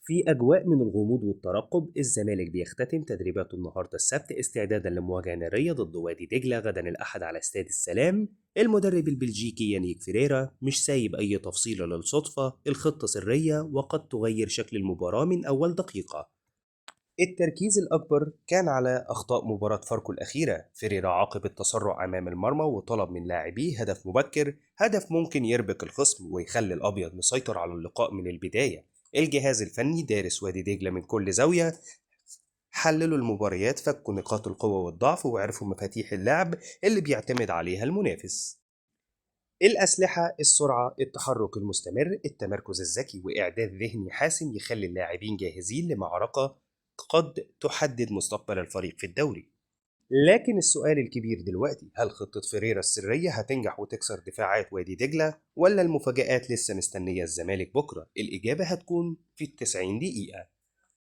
في أجواء من الغموض والترقب، الزمالك بيختتم تدريباته النهارده السبت استعدادا لمواجهة نارية ضد وادي دجلة غدا الأحد على استاد السلام. المدرب البلجيكي يانيك فيريرا مش سايب أي تفصيلة للصدفة، الخطة سرية وقد تغير شكل المباراة من أول دقيقة. التركيز الأكبر كان على أخطاء مباراة فاركو الأخيرة. فيريرا عاقب التسرع أمام المرمى وطلب من لاعبيه هدف مبكر، هدف ممكن يربك الخصم ويخلي الأبيض مسيطر على اللقاء من البداية. الجهاز الفني دارس وادي دجلة من كل زاوية، حللوا المباريات، فكوا نقاط القوة والضعف، وعرفوا مفاتيح اللعب اللي بيعتمد عليها المنافس. الأسلحة، السرعة، التحرك المستمر، التمركز الذكي، وإعداد ذهني حاسم يخلي اللاعبين جاهزين لمعركة قد تحدد مستقبل الفريق في الدوري. لكن السؤال الكبير دلوقتي، هل خطة فيريرا السرية هتنجح وتكسر دفاعات وادي دجلة، ولا المفاجآت لسه مستنية الزمالك بكرة؟ الإجابة هتكون في 90 دقيقة.